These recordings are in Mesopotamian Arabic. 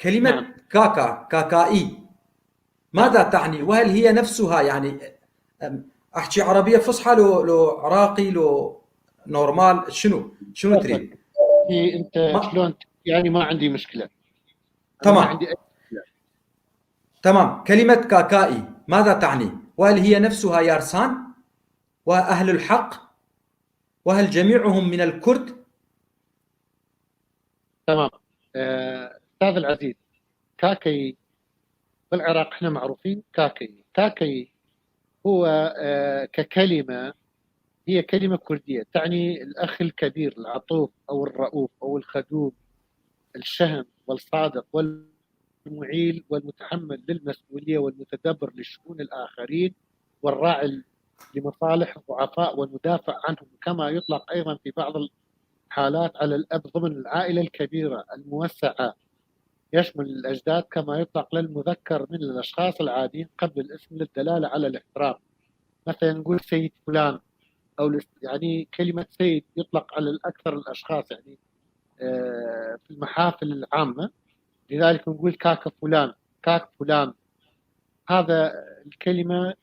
كلمة نعم. كاكا، كاكائي، نعم. ماذا تعني؟ وهل هي نفسها يعني احكي عربية فصحى لو عراقي لو نورمال؟ شنو تريد؟ كيفك؟ أنت ما شلون يعني ما عندي مشكلة، أنا ما عندي تمام. أي مشكلة. تمام. كلمة كاكائي ماذا تعني؟ وهل هي نفسها يارسان وأهل الحق؟ وهل جميعهم من الكرد؟ تمام. أستاذ العزيز، كاكي بالعراق احنا معروفين كاكي. كاكي هو ككلمة، هي كلمة كردية تعني الأخ الكبير، العطوف أو الرؤوف أو الخدوم، الشهم والصادق والمعيل والمتحمل للمسؤولية والمتدبر لشؤون الآخرين والراعي لمصالح الضعفاء والمدافع عنهم. كما يطلق أيضا في بعض الحالات على الأب ضمن العائلة الكبيرة الموسعة، يشمل الأجداد. كما يطلق للمذكر من الأشخاص العاديين قبل الاسم للدلالة على الاحترام. مثلا نقول سيد فلان، أو يعني كلمة سيد يطلق على الأكثر الأشخاص، يعني في المحافل العامة. لذلك نقول كاك فلان، كاك فلان. هذا الكلمة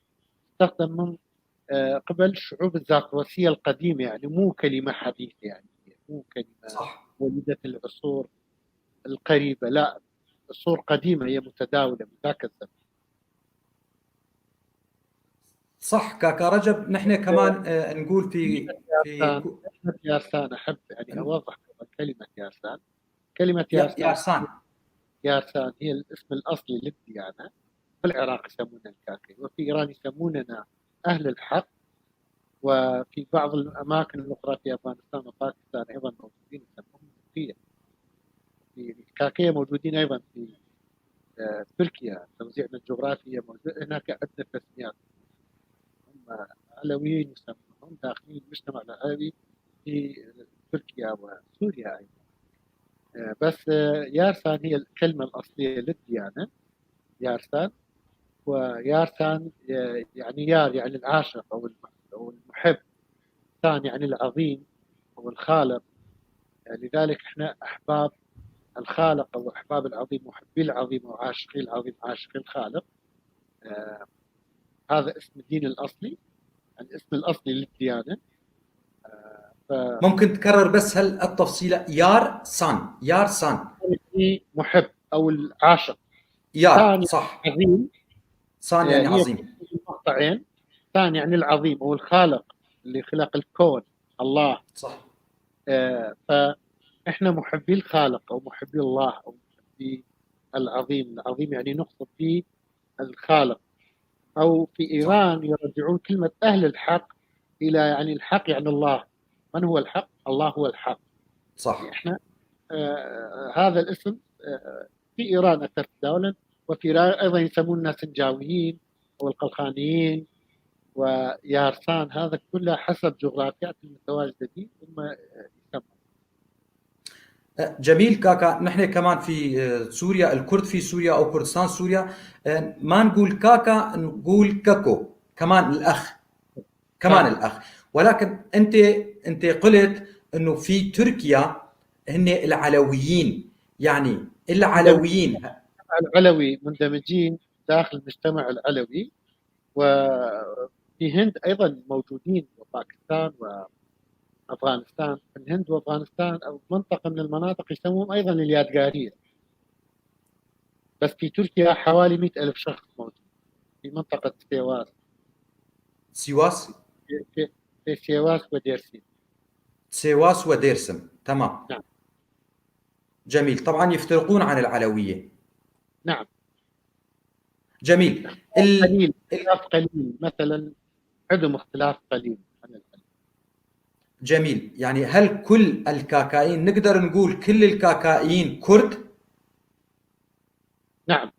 تستخدم من قبل الشعوب الزاكروسية القديمة، يعني مو كلمة حديثة، يعني مو كلمة صح. ولدت العصور القريبة، لا، عصور قديمة هي متداولة من ذاك الزمن. صح كاكا رجب. نحن كمان نقول كلمة في يارسان، كلمة يارسان أحب يعني أوضح كلمة يارسان. كلمة يارسان، يارسان. يارسان هي الاسم الأصلي للديانة. في العراق يسموننا الكاكي، وفي إيران يسموننا أهل الحق، وفي بعض الأماكن الأخرى في أفغانستان وباكستان أيضا موجودين يسمونهم الكاكية. في الكاكية موجودين أيضا في تركيا. توزيعنا الجغرافي موجود هناك عدة تسميات. هم علويين يسمونهم داخلين المجتمع العربي في تركيا وسوريا أيضا. بس يارسان هي الكلمة الأصلية للديانة، يارسان. ويارسان يعني يار يعني العاشق أو المحب، سان يعني العظيم أو الخالق. لذلك احنا أحباب الخالق أو أحباب العظيم، محبي العظيم أو عاشقي العظيم، عاشقي الخالق. آه هذا اسم الدين الأصلي، الاسم الأصلي للديانة. ممكن تكرر بس هل التفصيلة؟ يارسان، يارسان. محب أو العاشق. يار ثاني صح. عظيم، سان يعني هي عظيم. مقطعين. ثاني يعني العظيم أو الخالق اللي خلق الكون، الله. صح. فإحنا محبي الخالق أو محبي الله أو محبي العظيم. العظيم يعني نقصد فيه الخالق. أو في صح. إيران يرجعون كلمة أهل الحق إلى يعني الحق يعني الله. من هو الحق؟ الله هو الحق. يعني صح. إحنا هذا الاسم في إيران أكثر تداولا، وفي إيران أيضا يسموننا سنجاويين أو القلقانيين ويارسان. هذا كله حسب جغرافيات المتواجدة دي ثم يسمون. جميل كاكا. نحن كمان في سوريا، الكرد في سوريا او كردستان سوريا ما نقول كاكا، نقول كاكو كمان الاخ. كمان تمام. الاخ. ولكن انت قلت انه في تركيا هن العلويين، يعني مندمجين، العلويين. العلوي مندمجين داخل المجتمع العلوي. وفي هند أيضا موجودين، وباكستان وأفغانستان. في الهند وأفغانستان أو منطقة من المناطق يسموهم أيضا اليادغارية. بس في تركيا حوالي 100,000 شخص موجود في منطقة سيواس. سيواس. في سيواس وديرسين. سيواس وديرسم. تمام. نعم. جميل. طبعا يفترقون عن العلوية. نعم. جميل. اختلاف قليل، اختلاف قليل مثلا، عندهم اختلاف قليل عن العلم. جميل. يعني هل كل الكاكائيين نقدر نقول كل الكاكائيين كرد؟ نعم.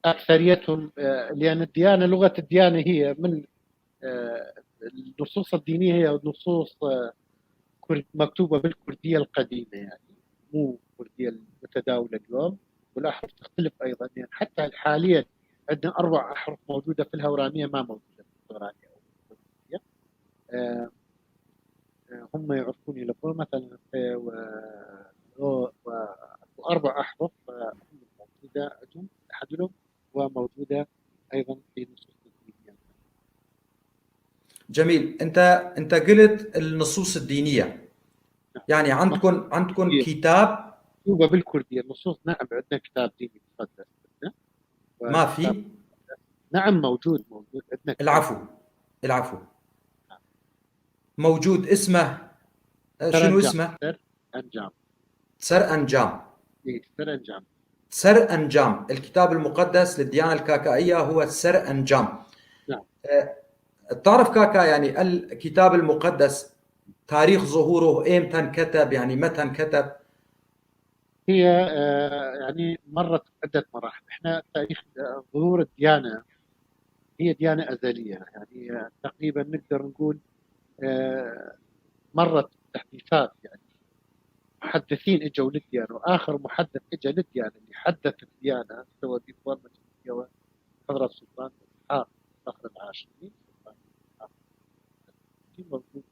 أكثريتهم لأن الديانة، لغة الديانة هي من النصوص الدينية، هي نصوص مكتوبة بالكردية القديمة، يعني مو الكردية المتداولة اليوم. والأحرف تختلف أيضا، يعني حتى حاليا عندنا 4 أحرف موجودة في الهورانية ما موجودة في الهورانية أو الكردية. آه، هم يعرفون يلقون مثلا في و... و... و... و4 أحرف هم العدل، وموجودة أيضا في نصوص الدينية. جميل. انت قلت النصوص الدينيه، يعني عندكم كتاب؟ مكتوبة بالكردية النصوص. نعم، عندنا كتاب ديني مقدس عندنا، ما وكتاب. في؟ نعم، موجود عندنا كتاب. العفو، العفو. موجود، اسمه شنو سرنجام. اسمه؟ سرنجام. سر أنجام. إيه، سرنجام. سر أنجام، الكتاب المقدس للديانة الكاكائية هو سر أنجام. نعم. تعرف كاكا يعني الكتاب المقدس تاريخ ظهوره امتى انكتب، يعني متى انكتب؟ هي يعني مرت عدة مراحل. احنا تاريخ ظهور الديانة هي ديانة أزلية، يعني تقريبا نقدر نقول مرت تحديثات. يعني محدثين اجوا للديانة، وآخر محدث اجى للديانة اللي حدث الديانة سوى بفورمة حضرة السلطان إسحاق صخر العاشري. سلطان إسحاق موجود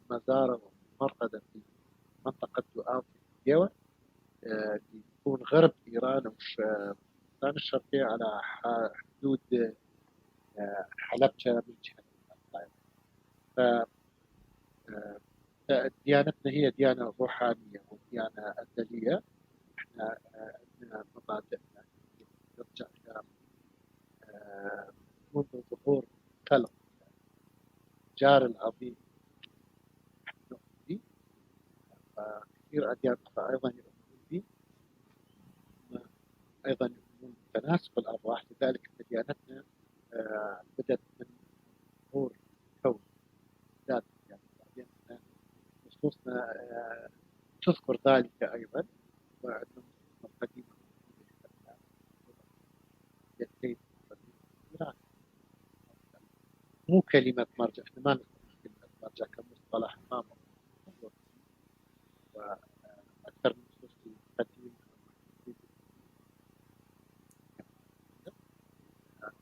مزاره ومرقدة في منطقة دؤاب في الديوة، اللي تكون غرب إيران والشام الشرقية على حدود حلبجة من جهة الطائف. فديانتنا هي ديانة روحانية وديانة أزلية. احنا عندنا مبادئنا ترجع إلى منذ ظهور خلق جار العظيم كثير أديان أخرى أيضا يؤمنون به، أيضا يؤمنون بتناسب الأرواح. لذلك ديانتنا بدأت من ظهور الكون ذات، يعني بعدين نصوصنا تذكر ذلك أيضا. وعندنا نصوصنا القديمة يدين مو كلمة مرجع، احنا ما نستخدم كلمة مرجع كمصطلح، ما مطلوب. وأكثر من نصوص القديم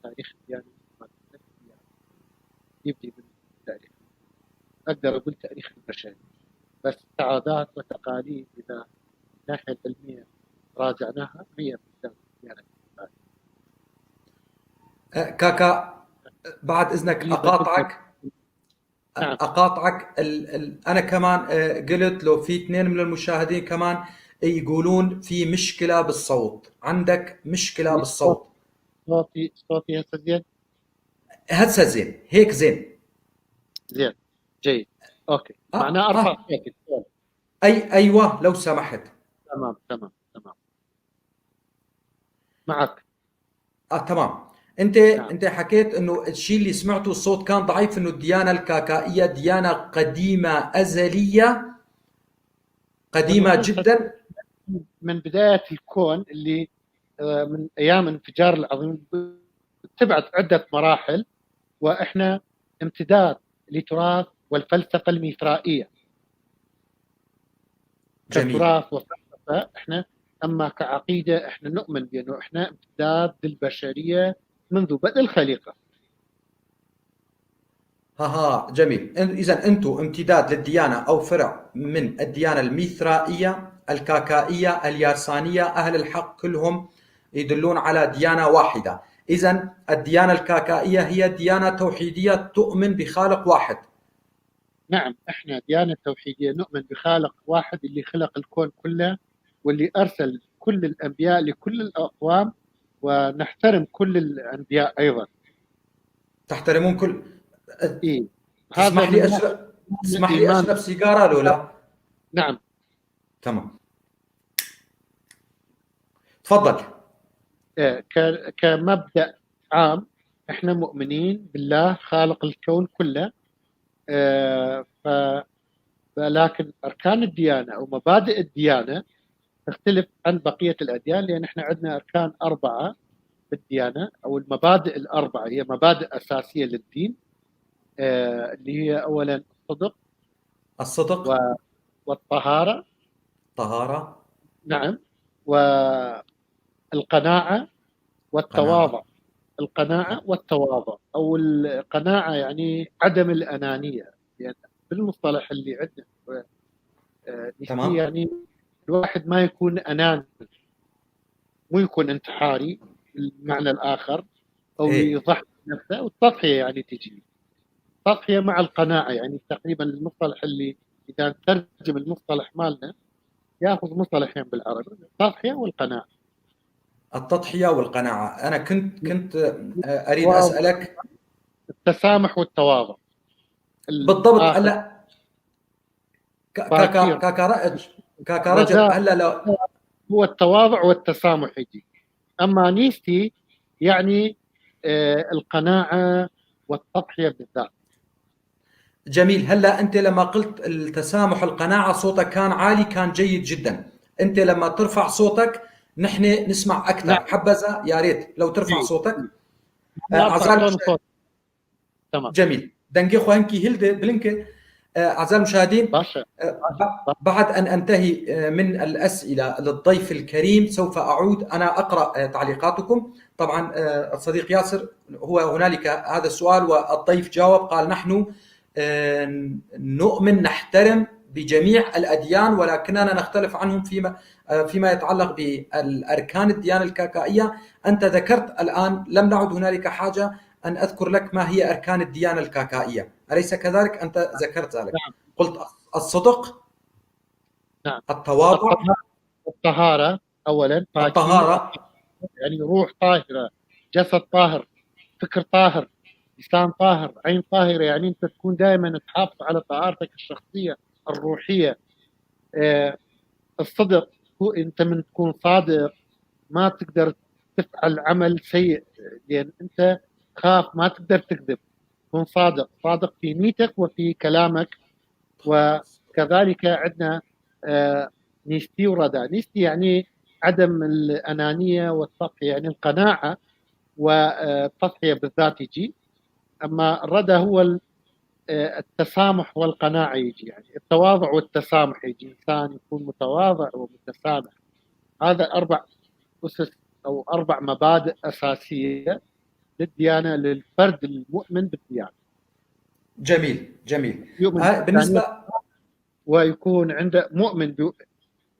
تاريخ الديانة يبدي من التاريخ، أقدر أقول تاريخ البشرية، بس عادات وتقاليد إذا الناحية العلمية راجعناها هي من الديانة. كاكا بعد إذنك أقاطعك. نعم. أنا كمان قلت لو في اثنين من المشاهدين كمان يقولون في مشكلة بالصوت، عندك مشكلة بالصوت. صوتي هسه زين؟ هسه زين، هيك زين. زين، جيد، اوكي. معناه ارفع صوتي. ايوه لو سمحت. تمام تمام تمام، معك. تمام. انت نعم. انت حكيت انه الشيء اللي سمعته الصوت كان ضعيف، انه الديانة الكاكائية ديانة قديمة أزلية، قديمة جدا. من بداية الكون اللي من ايام انفجار العظيم، تبعت عدة مراحل، واحنا امتداد لتراث والفلسفة الميثرائية. جميل. كتراث وفلسفة احنا، اما كعقيدة احنا نؤمن بانه احنا امتداد للبشرية منذ بدء الخليقة. جميل. اذا انتم امتداد للديانة او فرع من الديانة الميثرائية الكاكائية اليارسانية، اهل الحق كلهم يدلون على ديانة واحدة. اذا الديانة الكاكائية هي ديانة توحيدية تؤمن بخالق واحد. نعم، احنا ديانة توحيدية نؤمن بخالق واحد اللي خلق الكون كله، واللي ارسل كل الانبياء لكل الاقوام، ونحترم كل الانبياء ايضا. تحترمون كل. إيه؟ هذا تسمح من لي ناحية تسمح لي الايمان. اشرب سيجارة لو لا؟ نعم. تمام، تفضل. كمبدأ عام احنا مؤمنين بالله خالق الكون كله. آه، ف لكن اركان الديانه او مبادئ الديانه تختلف عن بقيه الاديان، لان احنا عندنا اركان اربعه بالديانه، او المبادئ الاربعه هي مبادئ اساسيه للدين. اللي هي اولا الصدق الصدق. والطهاره. طهارة. نعم. والقناعه والتواضع. قناعة. القناعه والتواضع، او القناعه يعني عدم الانانيه، يعني بالمصطلح اللي عندنا نحكي تمام. يعني الواحد ما يكون اناني. مو يكون انتحاري بالمعنى الآخر أو ايه يضحي بنفسه. والتضحية يعني تجي تضحية مع القناعة، يعني تقريبا المصطلح اللي إذا نترجم المصطلح مالنا ياخذ مصطلحين بالعربي: التضحية والقناعة. التضحية والقناعة. أنا كنت أريد التواضع، أسألك. التسامح والتواضع بالضبط. الآخر. هلا باكير كاكا رجب، الرجاء هلا لو هو التواضع والتسامح يجي. أما نيستي يعني القناعة والتضحية بالذات. جميل. هلا أنت لما قلت التسامح القناعة صوتك كان عالي، كان جيد جدا. أنت لما ترفع صوتك نحن نسمع أكثر، نعم. حبذا يا ريت لو ترفع جيد صوتك. جيد. لا أرفع أعزائي تون المشاهدين. صوت. تمام. جميل. دنجي خوانكي هيلد بلينكي. أعزائي المشاهدين، باشا. باشا. بعد أن أنتهي من الأسئلة للضيف الكريم سوف أعود أنا أقرأ تعليقاتكم. طبعا الصديق ياسر، هو هنالك هذا السؤال والضيف جاوب، قال: نحن نؤمن نحترم بجميع الأديان، ولكننا نختلف عنهم فيما يتعلق بالأركان الديانة الكاكائية. أنت ذكرت الآن، لم نعد هنالك حاجة أن أذكر لك ما هي أركان الديانة الكاكائية، أليس كذلك؟ أنت ذكرت ذلك، نعم. قلت: الصدق، نعم. التواضع، الطهارة أولا، باكي، الطهارة. يعني روح طاهرة، جسد طاهر، فكر طاهر، لسان طاهر، عين طاهرة. يعني أنت تكون دائما تحافظ على طهارتك الشخصية الروحية. آه، الصدق، هو أنت من تكون صادق ما تقدر تفعل عمل سيء، لأن أنت خاف ما تقدر تكذب. كن صادق، صادق في نيتك وفي كلامك. وكذلك عندنا آه، نيستي وردا. نيستي يعني عدم الأنانية والتضحية، يعني القناعة والتضحية بالذات يجي. أما الردى هو التسامح والقناعة يجي، يعني التواضع والتسامح يجي. إنسان يكون متواضع ومتسامح. هذا أربع أسس أو أربع مبادئ أساسية للديانة، للفرد المؤمن بالديانة. جميل جميل. يؤمن بوحدانية، بالنسبة ويكون عنده مؤمن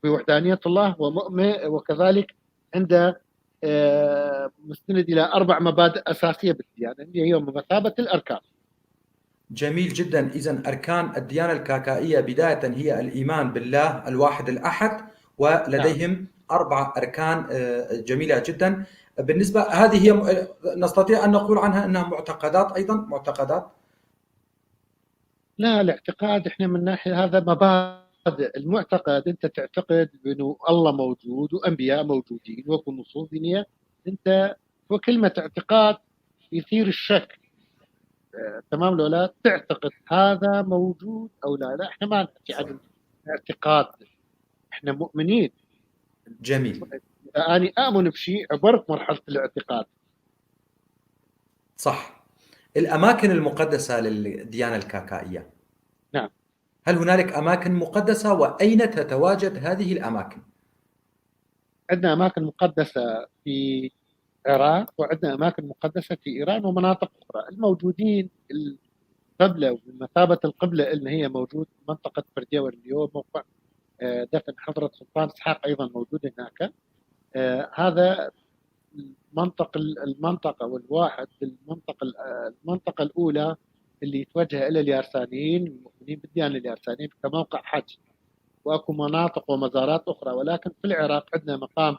بوحدانية الله، ومؤمن وكذلك عنده مستند إلى أربع مبادئ أساسية بالديانة اللي هي بمثابة الأركان. جميل جدا. إذا أركان الديانة الكاكائية بداية هي الإيمان بالله الواحد الأحد، نعم. ولديهم 4 أركان جميلة جدا. بالنسبة هذه هي نستطيع أن نقول عنها أنها معتقدات، أيضا معتقدات. لا، الاعتقاد احنا من ناحية هذا مبادئ. المعتقد انت تعتقد بانه الله موجود وانبياء موجودين وفي نصوص دينية. انت وكلمة اعتقاد يثير الشك. تمام لو لا تعتقد هذا موجود او لا. لا، احنا ما نحكي عن الاعتقاد، احنا مؤمنين. جميل. اذا اني امن بشيء عبرت مرحلة الاعتقاد. صح. الأماكن المقدسة للديانة الكاكائية، نعم. هل هنالك أماكن مقدسة، وأين تتواجد هذه الأماكن؟ عندنا اماكن مقدسة في العراق، وعندنا اماكن مقدسة في ايران ومناطق اخرى. الموجودين القبلة وبمثابة القبلة اللي هي موجود منطقة فرديور اليوم. موقع دفن حضرة سلطان إسحاق أيضا موجود هناك. هذا المنطقة والواحد المنطقة الأولى اللي يتوجه إلى اليارسانيين المؤمنين بالديانة اليارسانيين كموقع حج. وأكو مناطق ومزارات أخرى، ولكن في العراق عندنا مقام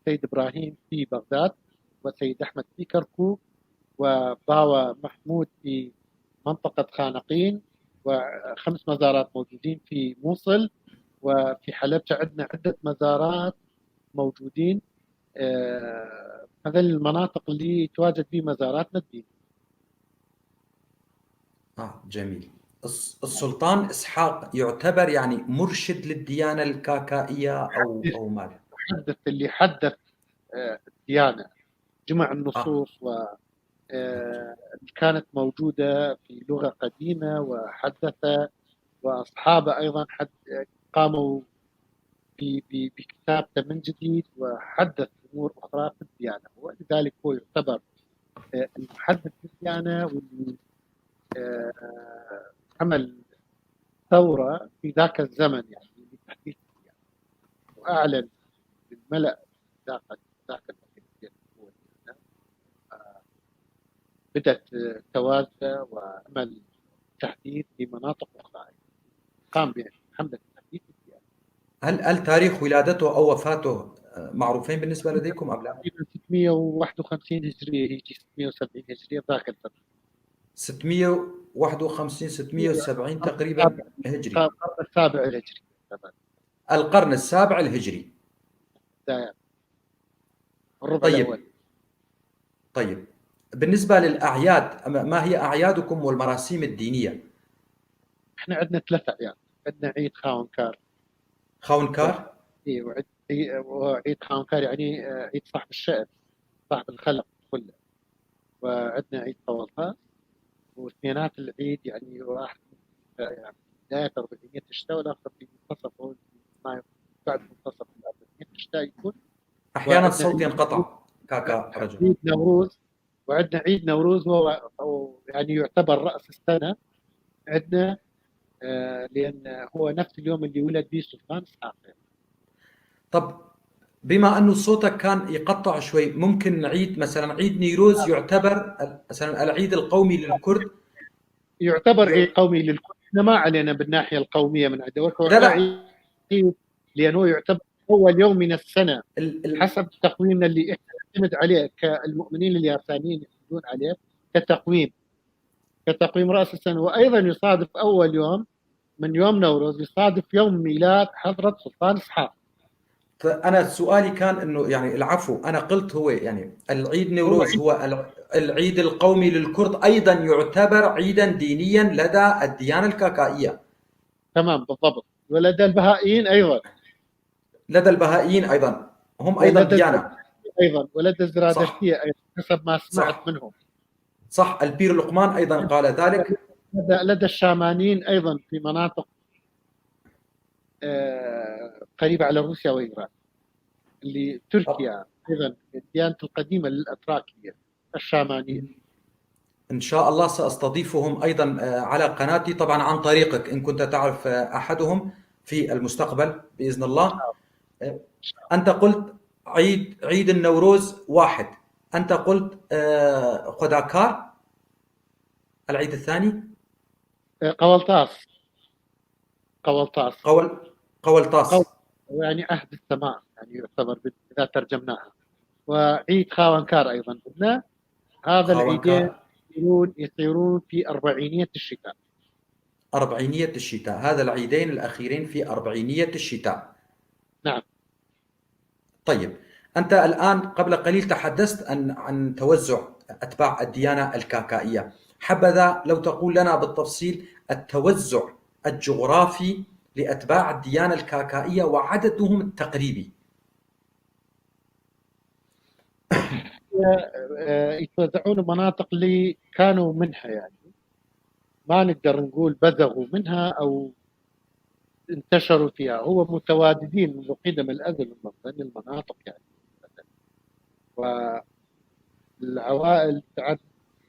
سيد إبراهيم في بغداد، وسيد أحمد في كركوك، وباوى محمود في منطقة خانقين، وخمس مزارات موجودين في موصل. وفي حلبجة عندنا عدة مزارات موجودين. هذه المناطق اللي تواجد فيه مزاراتنا الدين. جميل. السلطان إسحاق يعتبر يعني مرشد للديانة الكاكائية أو ماذا؟ محدث اللي حدث الديانة، جمع آه النصوص و كانت موجودة في لغة قديمة وحدث. وأصحابه أيضا قاموا بكتابته من جديد وحدث أمور أخرى في الديانة، ولذلك هو يعتبر المحدث في الديانة، واللي عمل ثورة في ذاك الزمن يعني لتحديث الديانة، وأعلن للملأ ذاك ذاك بدأت توازى وعمل تحديث لمناطق أخرى، قام بحملة تحديث الديانة. هل تاريخ ولادته أو وفاته معروفين بالنسبة لديكم أم لا؟ تقريبا 651 هجرية، هيجي 670 هجرية ذاك الفترة. 651 670 تقريبا هجري. القرن السابع الهجري. القرن السابع الهجري. الربع الأول. طيب بالنسبة للأعياد، ما هي أعيادكم والمراسيم الدينية؟ احنا عندنا 3 أعياد. عندنا عيد خاونكار. خاونكار؟ وعيد خاونكار يعني عيد صاحب الشأن، صاحب الخلق كله. وعندنا عيد طوالفات، واثنينات العيد يعني واحد يعني بداية 400 الشتاء والآخر في منتصف ما بعد منتصف 400 الشتاء يكون. أحيانا الصوت ينقطع كاكا رجل. عيد نوروز، وعندنا عيد نوروز هو يعني يعتبر رأس السنة عندنا، لأن هو نفس اليوم اللي ولد به سلطان إسحاق. طب بما أنه صوتك كان يقطع شوي، ممكن نعيد مثلا عيد نيروز يعتبر مثلا العيد القومي للكرد؟ يعتبر عيد قومي للكرد. احنا ما علينا بالناحية القومية من عندنا، لا عيد لأنه يعتبر أول يوم من السنة حسب تقويمنا اللي احنا نعتمد عليه كالمؤمنين اليابانيين يعتمدون عليه كتقويم رأس السنة. وأيضا يصادف أول يوم من يوم نوروز يصادف يوم ميلاد حضرة سلطان إسحاق. أنا سؤالي كان إنه يعني العفو، أنا قلت هو يعني العيد نيروز هو العيد القومي للكرد، أيضا يعتبر عيدا دينيا لدى الديانة الكاكائية. تمام بالضبط. ولدى البهائيين أيضا. لدى البهائيين أيضا، هم أيضا ديانة. أيضا ولدى الزرادشتية أيضا حسب ما سمعت صح. منهم. صح، البير لقمان أيضا قال ذلك. لدى الشامانيين أيضا في مناطق قريبة على روسيا وإيران، اللي تركيا أيضا الديانة القديمة للأتراكية الشامانية. إن شاء الله سأستضيفهم أيضا على قناتي، طبعا عن طريقك إن كنت تعرف أحدهم في المستقبل بإذن الله. أنت قلت عيد النوروز واحد، أنت قلت خداكار العيد الثاني قولطاس. قولطاس. يعني عهد السماء يعني يعتبر إذا ترجمناها. وعيد خاونكار أيضا قلنا. هذا العيدين يصيرون في أربعينية الشتاء. أربعينية الشتاء، هذا العيدين الأخيرين في أربعينية الشتاء. نعم. طيب أنت الآن قبل قليل تحدثت عن توزع أتباع الديانة الكاكائية، حبذا لو تقول لنا بالتفصيل التوزع الجغرافي لأتباع الديانة الكاكائية وعددهم التقريبي. يتوزعون المناطق اللي كانوا منها، يعني ما نقدر نقول بزغوا منها أو انتشروا فيها، هو متواجدين منذ قدم الأزل من ضمن المناطق يعني. والعوائل تعد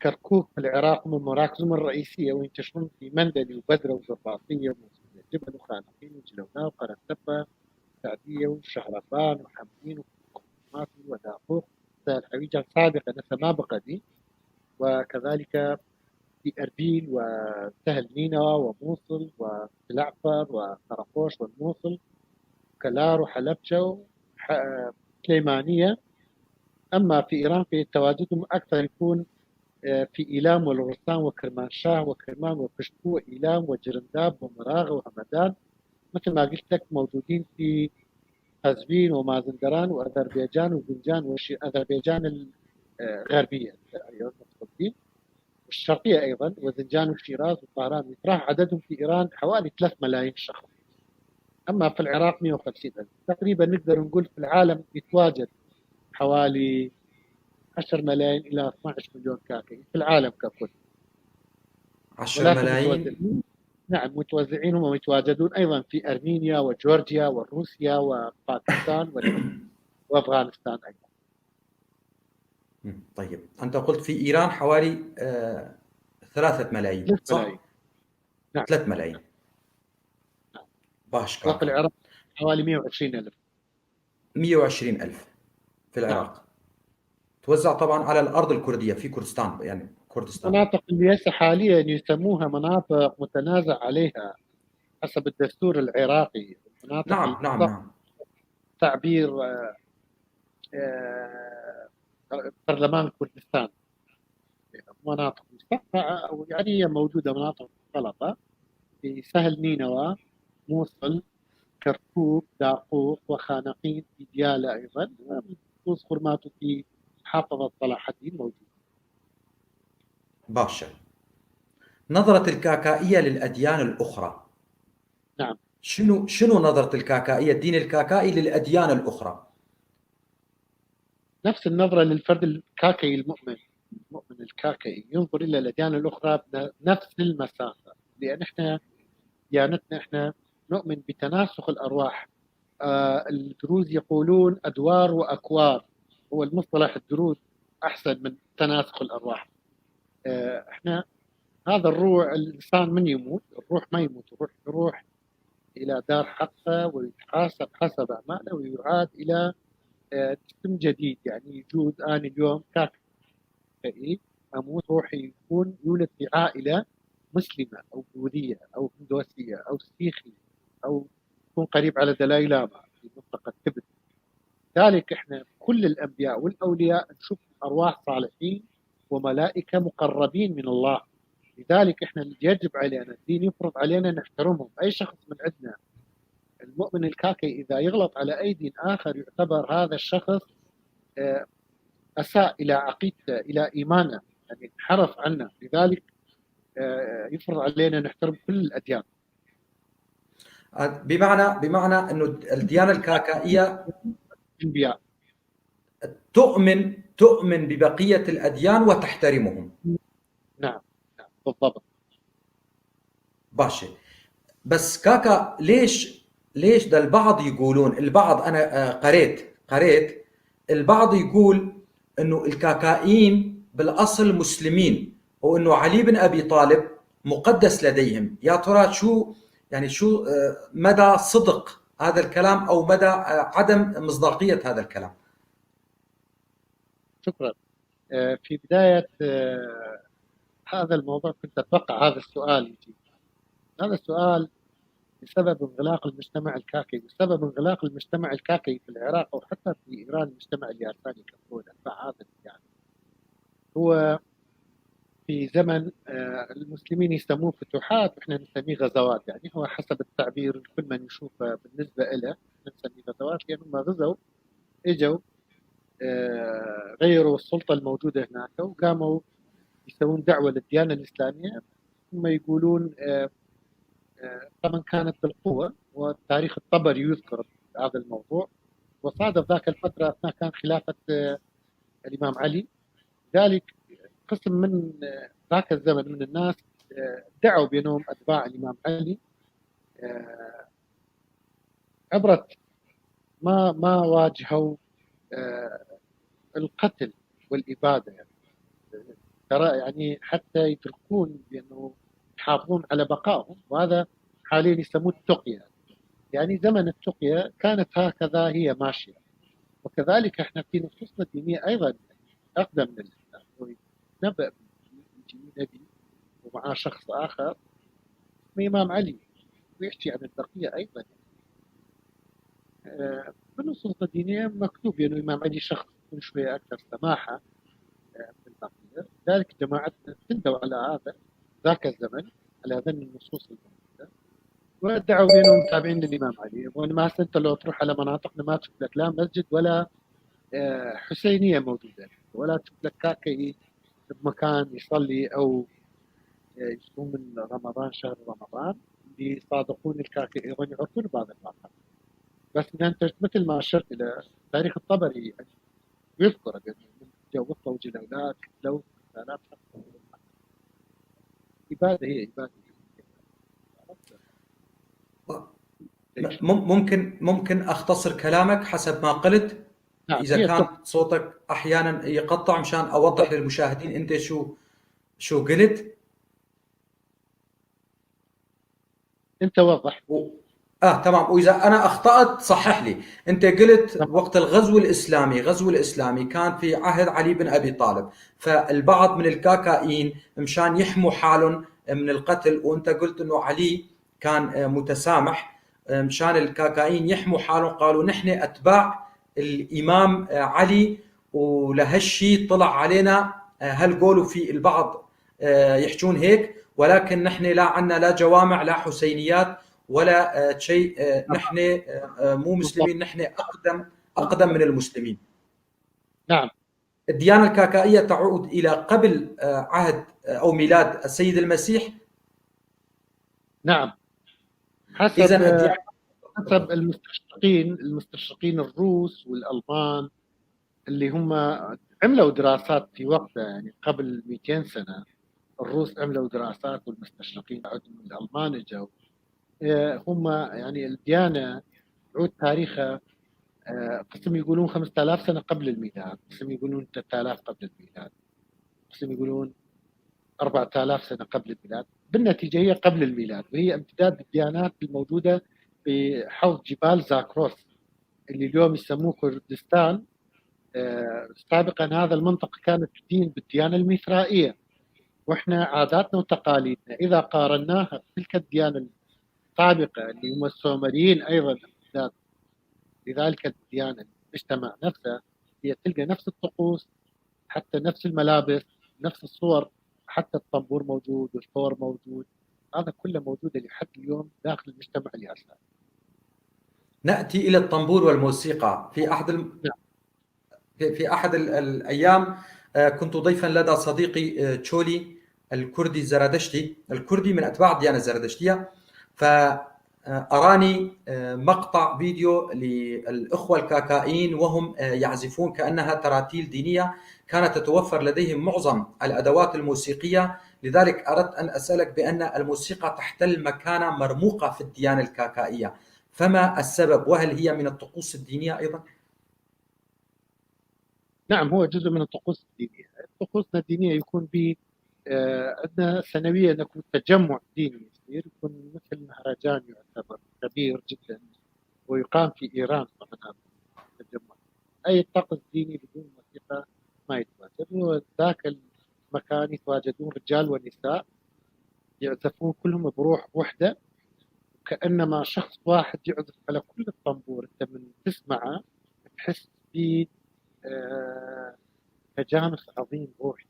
كركوك في العراق من مراكزهم الرئيسية، وينتشرون في مندلي وبدرة وزرباطية وموصلية جبل وخانقين وجلونا وقرنتبة وسعدية وشهربان وحمدين وقماطي وداقوق الحويجة سابقة سمابقة دي. وكذلك في أربيل وسهل نينوى وموصل وجعفر وخرقوش والموصل وكلار وحلبجة وسليمانية. أما في إيران في تواجدهم أكثر يكون في إيلام والغرسان وكرمانشاه وكرمان وكشكو وإيلام وجرنداب ومراغ وهمدان. مثل ما قلت لك موجودين في قزوين ومازندران وأذربيجان وزنجان أذربيجان الغربية والشرقية أيضا وزنجان والشيراز وطهران وطراح. عددهم في إيران حوالي 3 ملايين شخص. أما في العراق 150,000 تقريبا. نقدر نقول في العالم يتواجد حوالي 10 ملايين إلى 12 مليون كاكي في العالم ككل. 10 ملايين. نعم متوزعين ومتواجدون أيضا في أرمينيا وجورجيا وروسيا وباكستان وأفغانستان أيضا. طيب أنت قلت في إيران حوالي 3 ملايين صح؟ نعم. 3 ملايين. باش كاكا. وفي العراق حوالي 120,000. 120,000 في العراق. توزع طبعا على الأرض الكردية في كردستان، يعني كردستان. المناطق اللي هسه حاليا يسموها مناطق متنازع عليها حسب الدستور العراقي، المناطق نعم نعم اللي نعم. تعبير آه، برلمان كردستان، مناطق مستقطعة أو يعني هي موجودة مناطق مختلطة في سهل نينوى، موصل، كركوك، داقوق، وخانقين، في ديالى أيضا، بخصوص خرمات في محافظة صلاح الدين موجود. باشا، نظرة الكاكائية للأديان الأخرى، نعم. شنو نظرة الكاكائية، الدين الكاكائي للأديان الأخرى؟ نفس النظرة للفرد الكاكي المؤمن الكاكي ينظر إلى الأديان الأخرى بنفس المسافة، لأن إحنا ديانتنا إحنا نؤمن بتناسخ الأرواح. الدروز يقولون أدوار وأكوار، هو المصطلح الدروز أحسن من تناسخ الأرواح. إحنا هذا الروح، الإنسان من يموت الروح ما يموت، الروح يروح إلى دار حقه ويتحاسب حسب أعماله ويعاد إلى جسم جديد. يعني يجوز أنا اليوم كاكي أموت، روحي يكون يولد في عائلة مسلمة أو بوذية أو هندوسية أو سيخي أو يكون قريب على دلاي لاما في منطقة تبت. ذلك إحنا كل الأنبياء والأولياء نشوف أرواح صالحين وملائكة مقربين من الله. لذلك إحنا اللي يجب علينا، الدين يفرض علينا نحترمهم. أي شخص من عندنا المؤمن الكاكي إذا يغلط على أي دين آخر يعتبر هذا الشخص أساء إلى عقيدته، إلى إيمانه، يعني انحرف عنا. لذلك يفرض علينا نحترم كل الأديان. بمعنى أنه الديانة الكاكائية الأنبياء. تؤمن ببقية الأديان وتحترمهم. نعم نعم بالضبط. باشا، بس كاكا ليش ده البعض يقولون، البعض أنا قريت البعض يقول أنه الكاكائيين بالأصل مسلمين، وأنه علي بن أبي طالب مقدس لديهم. يا ترى شو مدى صدق هذا الكلام أو مدى عدم مصداقية هذا الكلام؟ شكرا. في بداية هذا الموضوع كنت أتوقع هذا السؤال يجي. هذا السؤال بسبب انغلاق المجتمع الكاكي، بسبب انغلاق المجتمع الكاكي في العراق أو حتى في إيران، المجتمع الياساني ككل أتباع هذا يعني. هو في زمن المسلمين يسموه فتوحات واحنا نسميه غزوات، يعني هو حسب التعبير كل من يشوفه بالنسبة له نسميه غزوات، لأنهم غزوا، اجوا غيروا السلطة الموجودة هناك وقاموا يسوون دعوة للديانة الإسلامية. ثم يقولون طبعا كانت بالقوة، والتاريخ الطبري يذكر هذا الموضوع. وصادف ذاك الفترة أثناء كان خلافة الإمام علي. ذلك قسم من ذاك الزمن من الناس دعوا بأنهم أتباع الإمام علي عبرة ما واجهوا القتل والإبادة، يعني ترى يعني حتى يتركون بأنه يحافظون على بقائهم. وهذا حاليا يسموه التقية، يعني زمن التقية كانت هكذا هي ماشية. وكذلك احنا في نصوصنا الدينية أيضا أقدم من الإسلام، نبأ يجي نبي ومعاه شخص آخر الإمام علي ويحكي عن البقية أيضا. في النصوص الدينية مكتوب أنه الإمام علي شخص كل شوية أكثر سماحة من البقية. ذلك جماعتنا تندوا على هذا ذاك الزمن على هذين النصوص الموجودة، وادعوا بأنهم تابعين للإمام علي. وما أنت لو تروح على مناطقنا ما تشوف لك لا مسجد ولا حسينية موجودة، ولا تشوف لك كاكي بمكان يصلي أو يصوم من رمضان، شهر رمضان، اللي يصادقون الكاكي أيضا يعرفون بهذا المقام. بس إذا أنت مثل ما أشرت إلى تاريخ الطبري يعني يذكر بأنه من جوفة وجلولات لو آلاف إبادة، هي إبادة. ممكن أختصر كلامك حسب ما قلت؟ نعم. إذا كان صوتك أحيانا يقطع، مشان أوضح للمشاهدين أنت شو قلت. أنت وضح. تمام. واذا انا اخطات صحح لي. انت قلت وقت غزو الاسلامي كان في عهد علي بن ابي طالب، فالبعض من الكاكائين مشان يحموا حالهم من القتل، وانت قلت انه علي كان متسامح، مشان الكاكائين يحموا حالهم قالوا نحن اتباع الامام علي، ولهالشي طلع علينا هالقول. في البعض يحجون هيك، ولكن نحن لا عنا لا جوامع لا حسينيات ولا شيء. نحن مو بالضبط. مسلمين، نحن أقدم من المسلمين. نعم. الديانة الكاكائية تعود إلى قبل عهد أو ميلاد السيد المسيح. نعم، حسب إذا الديانة. حسب المستشرقين الروس والألمان اللي هم عملوا دراسات في وقتها، يعني قبل 200 سنة الروس عملوا دراسات والمستشرقين عندهم الألمان اجوا. هم يعني الديانة عود تاريخها قسم يقولون 5000 سنة قبل الميلاد، قسم يقولون 3000 قبل الميلاد، قسم يقولون 4000 سنة قبل الميلاد. بالنتيجة هي قبل الميلاد، وهي امتداد الديانات الموجودة في حوض جبال زاكروس اللي اليوم يسموه كردستان. سابقا هذا المنطقة كانت تدين بالديانة الميثرائية، واحنا عاداتنا وتقاليدنا إذا قارناها بتلك الديانة السابقة اللي هم السومريين أيضا امتداد لذلك الديانة، المجتمع نفسه هي تلقى نفس الطقوس، حتى نفس الملابس، نفس الصور، حتى الطنبور موجود والثور موجود، هذا كله موجود لحد اليوم داخل المجتمع الياسر. نأتي إلى الطنبور والموسيقى. نعم. في أحد الأيام كنت ضيفا لدى صديقي تشولي الكردي الزرادشتي، الكردي من أتباع الديانة الزرادشتية، فأراني مقطع فيديو للإخوة الكاكائيين وهم يعزفون كأنها تراتيل دينية. كانت تتوفر لديهم معظم الأدوات الموسيقية، لذلك أردت أن أسألك بأن الموسيقى تحتل مكانة مرموقة في الديانة الكاكائية، فما السبب؟ وهل هي من الطقوس الدينية أيضا؟ نعم، هو جزء من الطقوس الدينية. طقوسنا الدينية يكون ب عندنا سنويا نكون تجمع ديني يصير، يكون مثل مهرجان يعتبر كبير جدا ويقام في إيران. طبعا هذا التجمع أي طقس ديني بدون موسيقى ما يتواجد، وذاك المكان يتواجدون رجال ونساء يعزفون كلهم بروح وحدة، كأنما شخص واحد يعزف على كل الطنبور. أنت من تسمعه تحس ب تجانس عظيم روحي،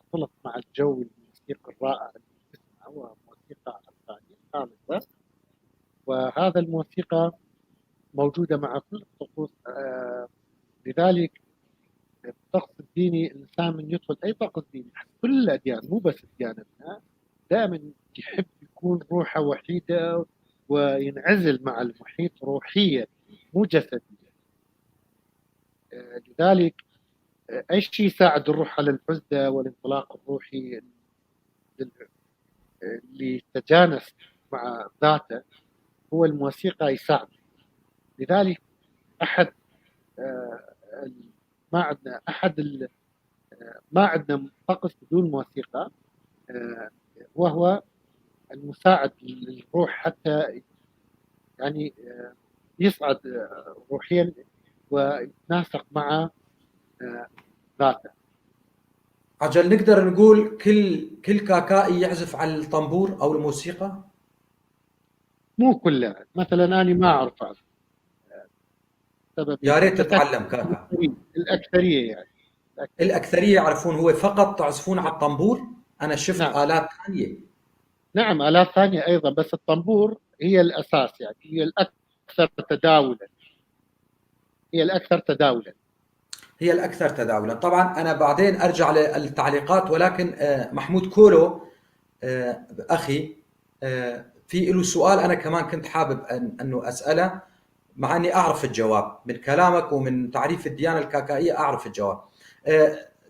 اختلط مع الجو الموسيقى الرائع اللي تسمعه، وموسيقى أفغانية خالصة. وهذا الموسيقى موجودة مع كل الطقوس. لذلك الطقس الديني الإنسان من يدخل أي طقس ديني كل الأديان مو بس ديانتنا دائما يحب يكون روحه وحيدة وينعزل مع المحيط روحيا مو جسديا. لذلك أي شيء يساعد الروح على العزلة والانطلاق الروحي اللي يتجانس مع ذاته، هو الموسيقى يساعد. لذلك أحد ما عندنا طقس بدون موسيقى، وهو المساعد للروح حتى يعني يصعد روحيا ويتناسق مع ذاته. عجل نقدر نقول كل كاكائي يعزف على الطنبور او الموسيقى؟ مو كله، مثلا انا ما اعرف اعزف، سبب يا ريت بس تتعلم كاكا. الاكثريه يعني الأكثرية يعرفون. هو فقط تعزفون على الطنبور؟ أنا شفت نعم. آلات ثانية. نعم، آلات ثانية أيضا، بس الطنبور هي الأساس، يعني هي الأكثر تداولا. هي الأكثر تداولا. طبعا أنا بعدين أرجع للتعليقات، ولكن محمود كولو أخي في له سؤال أنا كمان كنت حابب أنه أسأله، مع أني أعرف الجواب من كلامك ومن تعريف الديانة الكاكائية، أعرف الجواب.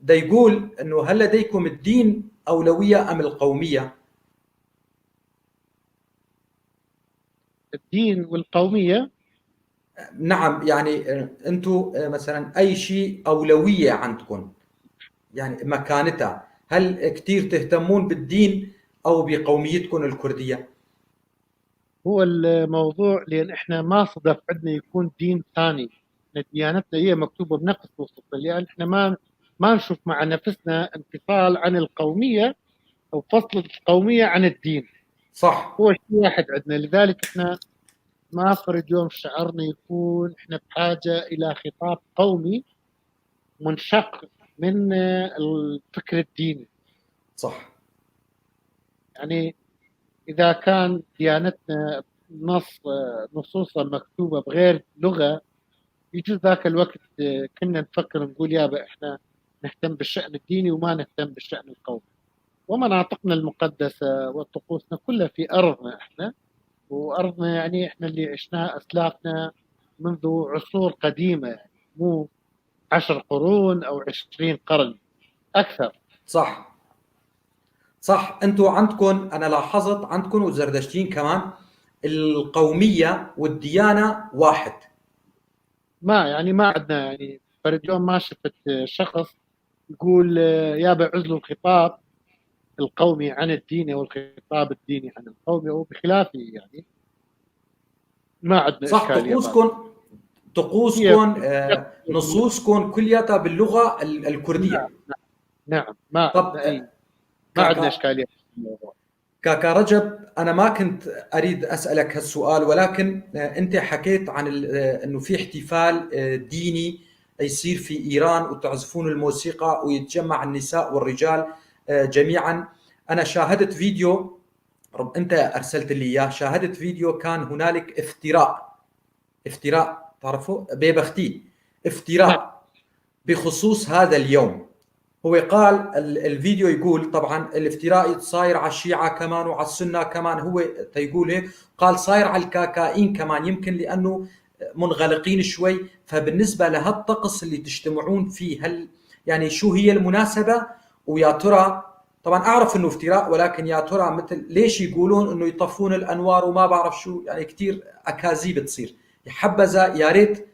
دا يقول أنه هل لديكم الدين أولوية أم القومية؟ الدين والقومية. نعم، يعني أنتم مثلا أي شيء أولوية عندكم، يعني مكانتها، هل كثير تهتمون بالدين أو بقوميتكم الكردية؟ هو الموضوع لان احنا ما صدف عندنا يكون دين ثاني. إحنا ديانتنا هي مكتوبه بنفس وسطنا، لان احنا ما نشوف مع نفسنا انفصال عن القوميه او فصل القوميه عن الدين. صح. هو شيء واحد عندنا، لذلك احنا ما فرد يوم شعرنا يكون احنا بحاجه الى خطاب قومي منشق من الفكر الديني. صح. يعني اذا كان ديانتنا نصوصا مكتوبه بغير لغه، يجوز ذاك الوقت كنا نفكر نقول يابا احنا نهتم بالشأن الديني وما نهتم بالشأن القومي. ومناطقنا المقدسة وطقوسنا كلها في أرضنا احنا، وأرضنا يعني احنا اللي عشناها أسلافنا منذ عصور قديمة، يعني مو 10 قرون أو 20 قرن أكثر. صح. صح. انتم عندكم، انا لاحظت عندكم والزردشتيين كمان القوميه والديانه واحد. ما عندنا يعني فرد يوم ما شفت شخص يقول يابا عزلوا الخطاب القومي عن الديني والخطاب الديني عن القومي، وبخلافه يعني ما عندنا صح. إشكالية بهذا. هي طقوسكم نصوصكم كلياتها باللغه الكرديه. نعم نعم ما طب عندنا أي، ما عندنا كاكا إشكالية في الموضوع. كاكا رجب، أنا ما كنت أريد أسألك هالسؤال، ولكن أنت حكيت عن أنه في احتفال ديني يصير في إيران وتعزفون الموسيقى ويتجمع النساء والرجال جميعا. أنا شاهدت فيديو، أنت أرسلت لي إياه، شاهدت فيديو كان هنالك افتراء تعرفوا بيبختي، نعم افتراء بخصوص هذا اليوم. هو قال الفيديو يقول طبعا الافتراء صاير على الشيعة كمان وعلى السنة كمان، هو تيقول هيك، قال صاير على الكاكائين كمان، يمكن لأنه منغلقين شوي. فبالنسبة لهالطقس اللي تجتمعون فيه، هل يعني شو هي المناسبة؟ ويا ترى، طبعا أعرف أنه افتراء، ولكن يا ترى مثل ليش يقولون أنه يطفون الأنوار وما بعرف شو، يعني كتير أكاذيب تصير. حبذا يا ريت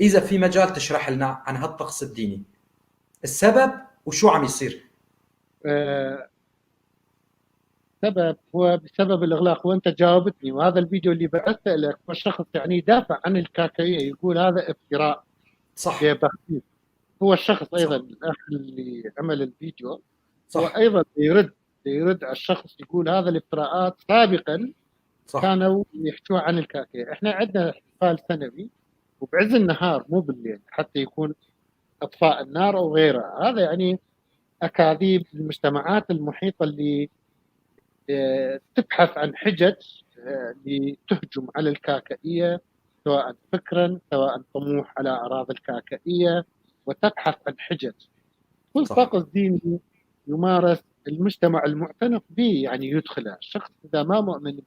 إذا في مجال تشرح لنا عن هالطقس الديني، السبب وشو عم يصير. آه، سبب هو بسبب الإغلاق، وأنت جاوبتني. وهذا الفيديو اللي بعثته لك هو شخص يعني يدافع عن الكاكاية، يقول هذا افتراء صح. ببخيل. هو الشخص أيضا صح. الأخ اللي عمل الفيديو هو صح. أيضا يرد على الشخص، يقول هذا الافتراءات سابقا صح. كانوا يحكوا عن الكاكاية. احنا عندنا احتفال سنوي وبعز النهار مو بالليل حتى يكون اطفاء النار او غيرها. هذا يعني اكاذيب المجتمعات المحيطه اللي تبحث عن حجج لتهجم على الكاكائيه، سواء فكرا سواء طموح على اراضي الكاكائيه، وتبحث عن حجج. كل صح. طقس ديني يمارس المجتمع المعتنق به يعني يدخله. الشخص اذا ما مؤمن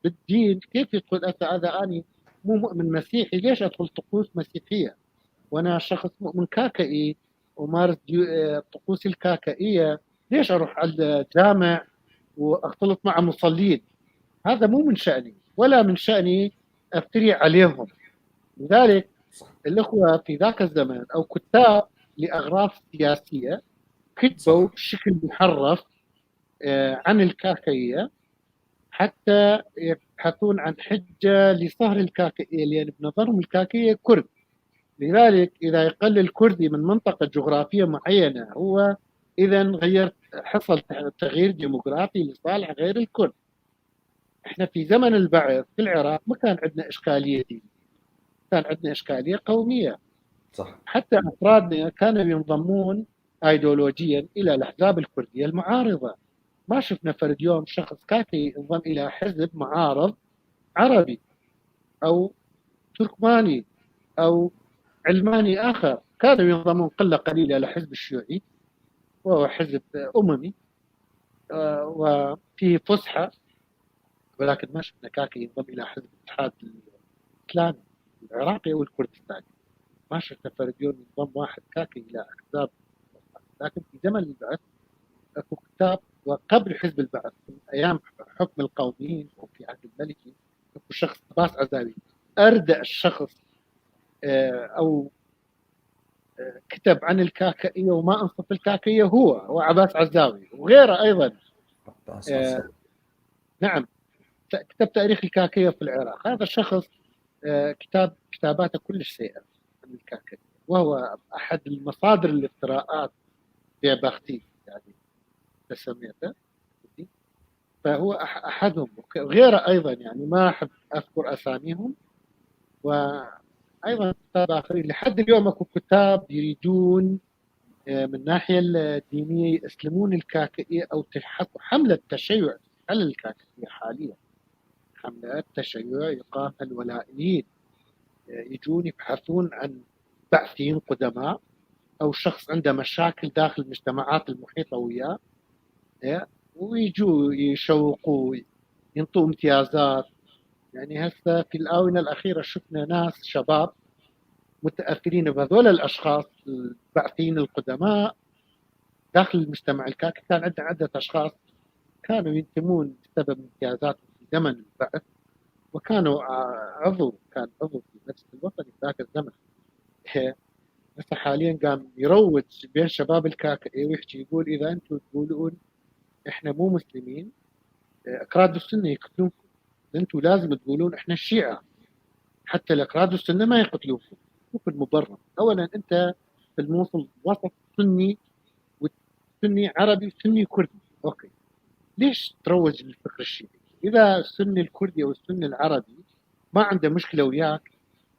بالدين كيف يدخل؟ هذا اني مو مؤمن مسيحي، ليش ادخل طقوس مسيحيه وانا شخص مؤمن كاكائي ومارس طقوسي الكاكائيه؟ ليش اروح على الجامع واختلط مع مصلين؟ هذا مو من شأني ولا من شأني افتري عليهم. لذلك صح. الاخوه في ذاك الزمن او كتاب لاغراض سياسيه كتبوا صح. بشكل محرف عن الكاكائيه حتى يبحثون عن حجه لصهر الكاكائيه، لان بنظرهم الكاكائيه كرد. لذلك إذا يقل الكردي من منطقة جغرافية معينة، هو إذا حصل تغيير ديموغرافي لصالح غير الكرد. إحنا في زمن البعث في العراق ما كان عندنا إشكالية دينية، كان عندنا إشكالية قومية. صح. حتى أفرادنا كانوا ينضمون أيديولوجيا إلى الأحزاب الكردية المعارضة. ما شفنا فرد يوم شخص كافي ينضم إلى حزب معارض عربي أو تركماني أو علماني آخر. كانوا ينضمون قلة قليلة إلى حزب الشيوعي وهو حزب أممي وفيه فسحة، ولكن ما شفنا كاكي ينضم إلى حزب الاتحاد الإسلامي العراقي أو الكردستاني. ما شفنا فرديون ينضم واحد كاكي إلى أحزاب. لكن في زمن البعث اكو كتاب، وقبل حزب البعث من أيام حكم القوميين وفي عهد الملكي، اكو شخص عباس عزاوي أردأ الشخص أو كتب عن الكاكائية وما أنصف الكاكائية هو عباس عزاوي وغيره أيضا. عباس آه عزام. نعم. كتب تاريخ الكاكية في العراق. هذا الشخص كتاباته كلش سيئة عن الكاكية، وهو أحد المصادر الافتراءات في بختي يعني تسميته، فهو أحدهم. غيره أيضا يعني ما أحب أذكر أساميهم. وأيضا كتاب آخرين لحد اليوم أكو كتاب يريدون من الناحية الدينية يسلمون الكاكئية أو تحقق حملة تشيع على الكاكئية حاليا. حملة تشيع يقام الولائيين يجون يبحثون عن بعثيين قدماء أو شخص عنده مشاكل داخل المجتمعات المحيطة وياه، ويجوا يشوقوا ينطوا امتيازات. يعني هسه في الآونة الأخيرة شفنا ناس شباب متأثرين بهذول الأشخاص البعثيين القدماء داخل المجتمع الكاكي. كان عدة أشخاص كانوا ينتمون بسبب امتيازاتهم في زمن البعث، وكانوا كان عضو في المجلس الوطني في ذاك الزمن. هسه حاليا قام يروج بين شباب الكاكي ويحكي يقول إذا أنتم تقولون إحنا مو مسلمين أكراد السنة يقتلونكم، أنتم لازم تقولون إحنا الشيعة حتى الأكراد السنة ما يقتلونكم. شوف المبرر. أولا أنت في الموصل وسط سني وسني عربي وسني كردي، أوكي، ليش تروج للفكر الشيعي؟ إذا السني الكردي أو السني العربي ما عنده مشكلة وياك،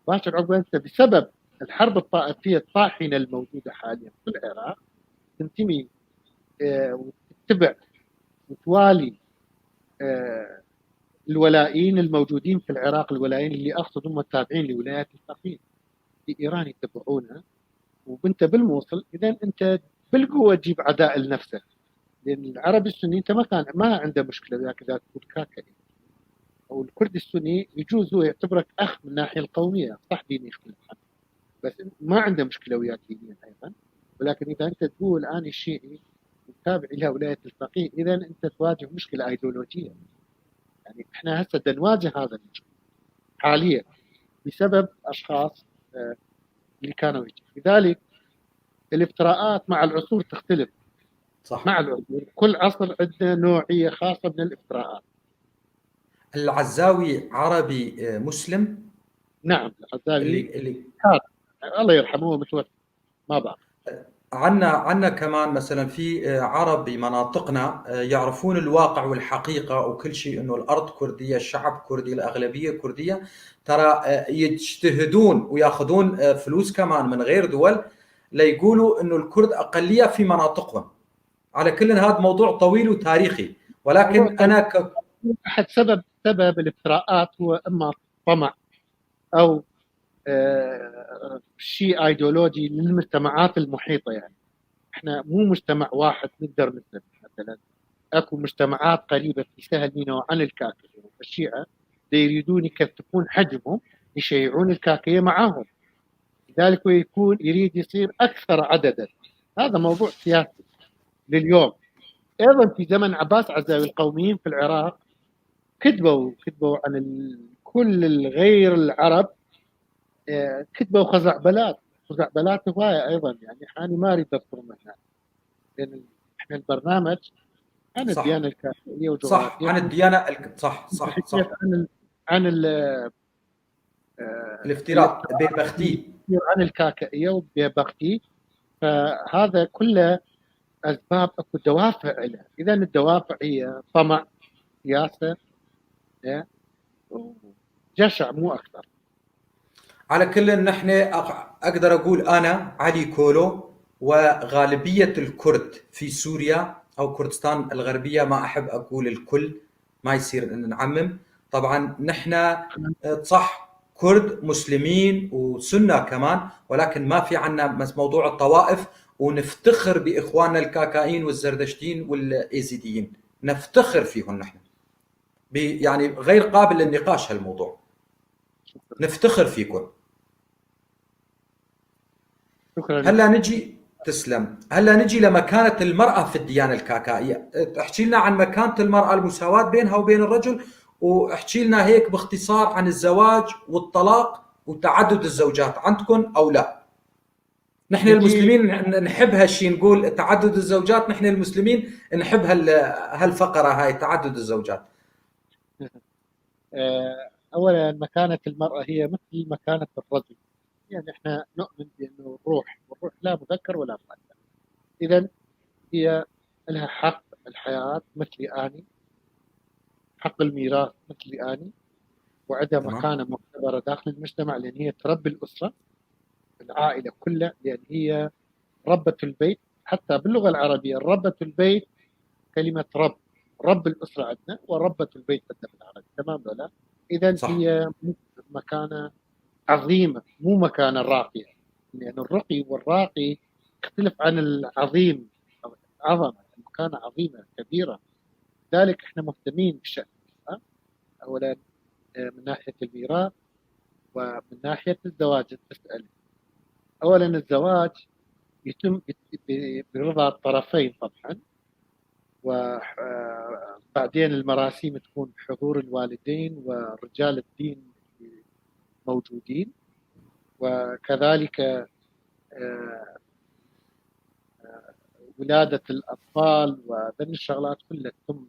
باشر عقب أنت بسبب الحرب الطائفية الطاحنة الموجودة حاليا في العراق تنتمي وتتبع وتوالي الولائيين الموجودين في العراق. الولائيين اللي أقصد هم التابعين لولايات الفقيه في إيران يتبعونه، وانت بالموصل إذا أنت بالقوة تجيب عداء لنفسك. لأن العربي السني أنت ما عنده مشكلة وياك إذا تقول كاكئي، أو الكردي السني يجوز هو يعتبرك أخ من الناحية القومية، صح ديني يختلف عنه بس ما عنده مشكلة وياك دينيا أيضا. ولكن إذا أنت تقول أنا الشيعي متابع إلى ولاية الفقيه، إذا أنت تواجه مشكلة أيديولوجية. يعني إحنا هسه نواجه هذا المشكلة حاليا بسبب أشخاص اللي كانوا يجي. لذلك الافتراءات مع العصور تختلف. صح. مع العصور كل عصر عنده نوعية خاصة من الافتراءات. العزاوي عربي مسلم؟ نعم العزاوي اللي الله يرحمه متوفى ما بعرف. عنا كمان مثلا في عرب بمناطقنا يعرفون الواقع والحقيقة وكل شيء، انه الارض كردية، الشعب كردي، الاغلبية كردية. ترى يجتهدون وياخذون فلوس كمان من غير دول ليقولوا انه الكرد اقلية في مناطقهم. على كل هذا موضوع طويل وتاريخي، ولكن انا احد سبب الافتراءات هو اما طمع او شيء ايديولوجي للمجتمعات المحيطه. يعني احنا مو مجتمع واحد نقدر نسلم. مثلا اكو مجتمعات قريبه في سهل ميناء عن الكاكيه، الشيعه يريدون يكثفون حجمهم يشيعون الكاكيه معهم، لذلك يريد يصير اكثر عددا. هذا موضوع سياسي لليوم. ايضا في زمن عباس عزاوي القوميين في العراق كتبوا عن كل الغير العرب، كتبوا خزعبلات هوايه ايضا. يعني انا ما اريد اذكرهم هنا لان احنا البرنامج عن الديانه الكاثوليكيه وجغرافيا. صح، عن الديانه صح عن الافتراء ببختي، عن الكاكائيه وببختي. فهذا كله اسباب اكو دوافع له. اذا الدوافع هي طمع، سياسه، جشع مو اكثر. على كل نحن اقدر اقول انا علي كولو وغالبيه الكرد في سوريا او كردستان الغربيه، ما احب اقول الكل، ما يصير ان نعمم. طبعا نحن صح كرد مسلمين وسنه كمان، ولكن ما في عنا موضوع الطوائف، ونفتخر باخواننا الكاكائين والزردشتين والايزيديين، نفتخر فيهم نحن، يعني غير قابل للنقاش هالموضوع. نفتخر فيكم. هلا نجي تسلم، هلا نجي لمكانة المرأة في الديانة الكاكائية. احكي لنا عن مكانة المرأة، المساواة بينها وبين الرجل، واحكي لنا هيك باختصار عن الزواج والطلاق وتعدد الزوجات، عندكم او لا؟ نحن المسلمين نحب هالشيء، نقول تعدد الزوجات، نحن المسلمين نحب هالفقرة هاي تعدد الزوجات. أولا مكانة المرأة هي مثل مكانة الرجل، يعني احنا نؤمن بأنه الروح، والروح لا مذكر ولا مؤنث، إذا هي لها حق الحياة مثلي أني، حق الميراث مثلي أني، وعندها تمام. مكانة معتبرة داخل المجتمع، لأن هي تربي الأسرة العائلة كلها، لأن هي ربة البيت. حتى باللغة العربية ربة البيت كلمة رب الأسرة عندنا، وربة البيت عندنا بالعربي، تمام ولا؟ إذا صح. هي مكانة عظيمة، مو مكانة راقية، لأن الرقي والراقي يختلف عن العظيم. عظمة، مكانة عظيمة كبيرة، لذلك احنا مهتمين بشأن المرأة. أولا من ناحية الميراث، ومن ناحية الزواج. تسأل أولا الزواج يتم برضا الطرفين طبعا، وبعدين المراسيم تكون بحضور الوالدين ورجال الدين موجودين، وكذلك ولادة الأطفال وذن الشغلات كلها تتم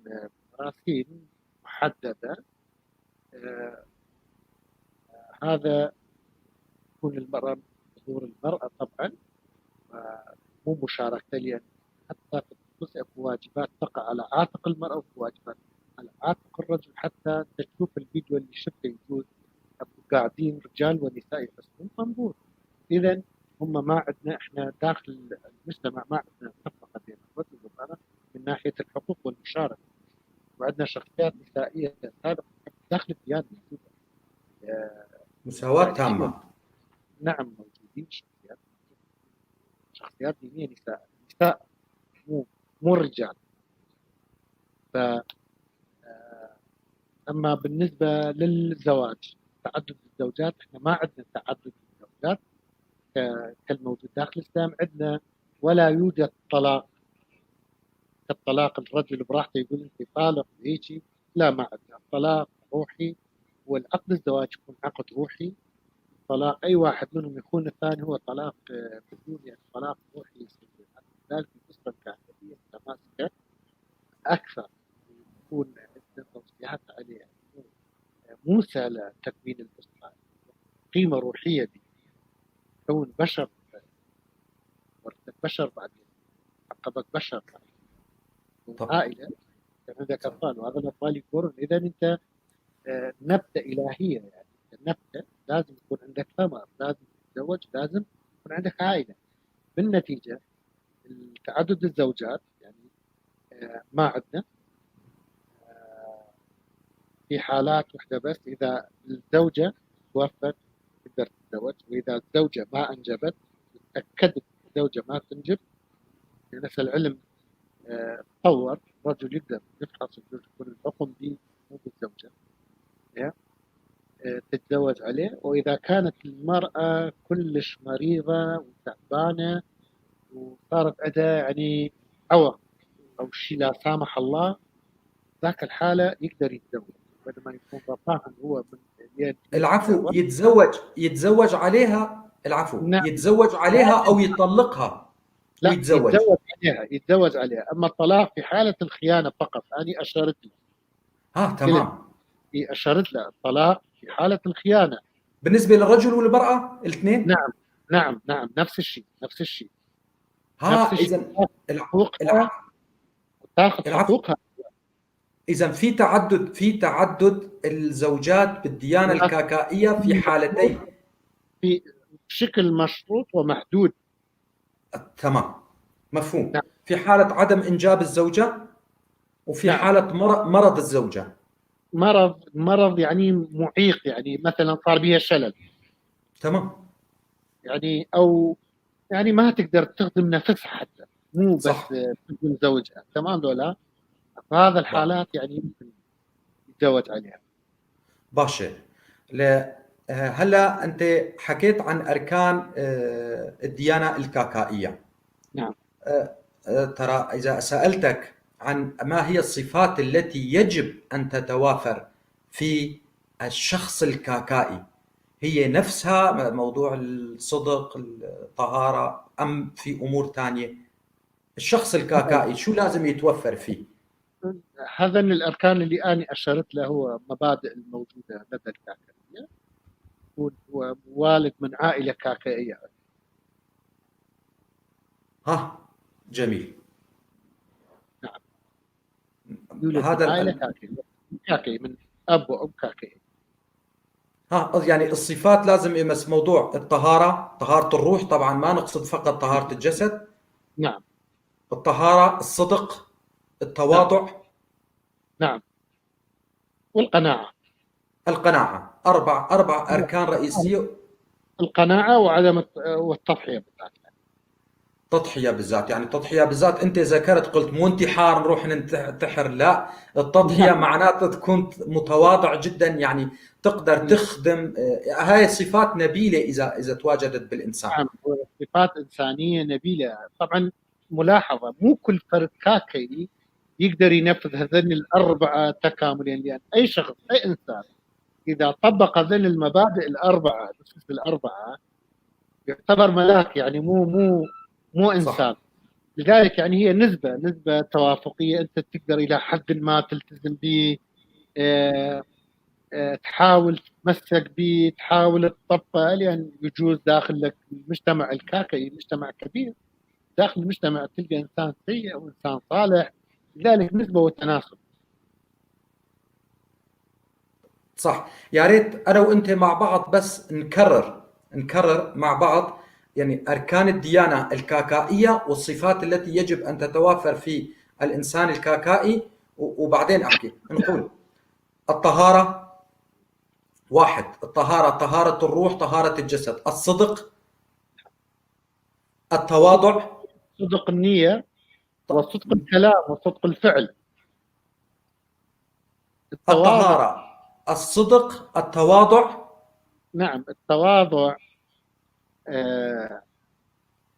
مراسيم محددة. هذا يكون المرأة حضور المرأة طبعا، مو مشاركة، لأن حتى في جزء واجبات تقع على عاتق المرأة وواجبات على عاتق الرجل. حتى تشوف الفيديو اللي شفته يقول قاعدين رجال ونساء يحسنون منظور. إذا هم ما عندنا احنا داخل المجتمع، ما عندنا تفرقة بين الرجل والمرأة من ناحية الحقوق والمشاركة، وعندنا شخصيات نسائية سابقة داخل الديانة موجودة. مساواة تأثير، تامة. نعم موجودين شخصيات دينية نساء، مو الرجال. ف أما بالنسبة للزواج، تعدد الزوجات، احنا ما عندنا تعدد الزوجات كالموجود داخل الإسلام عندنا، ولا يوجد طلاق كالطلاق الرجل براحته يقول أنت طالق هيجي، لا، ما عندنا. الطلاق روحي، والعقد الزواج يكون عقد روحي. طلاق أي واحد منهم يكون الثاني هو طلاق بدون، يعني طلاق روحي يصير. ذلك الأسرة الكهنوية متماسكة أكثر، يكون عندنا توصيات عليها، مو سهلة تكوين الأسرة، قيمة روحية دي، كون بشر، ورثة بشر، بعدين عقبك بشر، طبعا. عائلة عندك صح. أطفال، وهذا الأطفال يكبرون. إذا أنت نبتة إلهية، يعني النبتة لازم يكون عندك ثمر، لازم تتزوج، لازم يكون عندك عائلة. بالنتيجة تعدد الزوجات يعني ما عندنا، في حالات واحدة بس، إذا الزوجة توفت تقدر تتزوج، وإذا الزوجة ما أنجبت تأكدت الزوجة ما تنجب، لأن العلم تطور، الرجل يقدر يفحص الزوج، يكون الحكم به مو بالزوجة، تتزوج عليه. وإذا كانت المرأة كلش مريضة وتعبانة وصارت عندها يعني عوق أو شيء لا سامح الله، ذاك الحالة يقدر يتزوج بدل ما يكون رفاهًا هو من لين العفو، يتزوج عليها. العفو، نعم، يتزوج عليها لازم، أو يطلقها لا، ويتزوج. يتزوج عليها. أما الطلاق في حالة الخيانة فقط. أنا أشرت له، قلت تمام. أشرت له الطلاق في حالة الخيانة. بالنسبة للرجل والمرأة الاثنين. نعم، نعم، نفس الشيء، نفس الشيء. إذا حقوقها، تاخذ العفو، حقوقها. إذا في تعدد الزوجات بالديانة الكاكائية في حالتين. في بشكل مشروط ومحدود. تمام. مفهوم. نعم، في حالة عدم إنجاب الزوجة، وفي نعم. حالة مرض الزوجة. مرض يعني معيق، يعني مثلا صار بها شلل، تمام. يعني او يعني ما تقدر تخدم نفسها حتى، مو بس صح. تخدم زوجها، تمام ولا؟ فهذا بارك. الحالات يعني يمكن يتزوج عليها. باشا. هلا أنت حكيت عن أركان الديانة الكاكائية. نعم، ترى إذا سألتك عن ما هي الصفات التي يجب أن تتوافر في الشخص الكاكائي، هي نفسها موضوع الصدق، الطهارة، أم في أمور ثانية؟ الشخص الكاكائي شو لازم يتوفر فيه؟ هذين الأركان اللي أنا أشرت له هو مبادئ الموجودة لدى الكاكائية، ووالد من عائلة كاكائية. جميل. نعم، يولد من هذا عائلة كاكائية من أب وأم كاكائي. يعني الصفات لازم يمس موضوع الطهارة، طهارة الروح، طبعا ما نقصد فقط طهارة الجسد. نعم. الطهارة، الصدق، التواضع. نعم. والقناعة. القناعة. أربع أركان رئيسية. القناعة وعدم والتضحية بالذات. تضحية بالذات، يعني التضحية بالذات أنت ذكرت قلت مو انتحار نروح ننتحر، لا، التضحية معناته تكون متواضع جدا، يعني تقدر تخدم. هاي صفات نبيلة إذا تواجدت بالإنسان. نعم، صفات إنسانية نبيلة. طبعا ملاحظة، مو كل فرد كاكائي يقدر ينفذ هذين الأربعة تكامليا، لأن أي شخص، أي إنسان إذا طبق هذين المبادئ الأربعة، الأسس الأربعة، يعتبر ملاك، يعني مو إنسان. صح. لذلك يعني هي نسبة توافقية، أنت تقدر إلى حد ما تلتزم به، تحاول تتمسك به، تحاول تطبقه، لأن يجوز داخل لك المجتمع الكاكائي مجتمع كبير، داخل المجتمع تلقى إنسان سيء وإنسان صالح، لذلك نسبة وتناسب. صح. يا ريت أنا وأنت مع بعض بس نكرر مع بعض يعني أركان الديانة الكاكائية والصفات التي يجب أن تتوافر في الإنسان الكاكائي، وبعدين أحكي. نقول الطهارة. 1. الطهارة، طهارة الروح، طهارة الجسد. الصدق، التواضع. صدق النية، وصدق الكلام، وصدق الفعل. التواضع. الطهارة، الصدق، التواضع. نعم، التواضع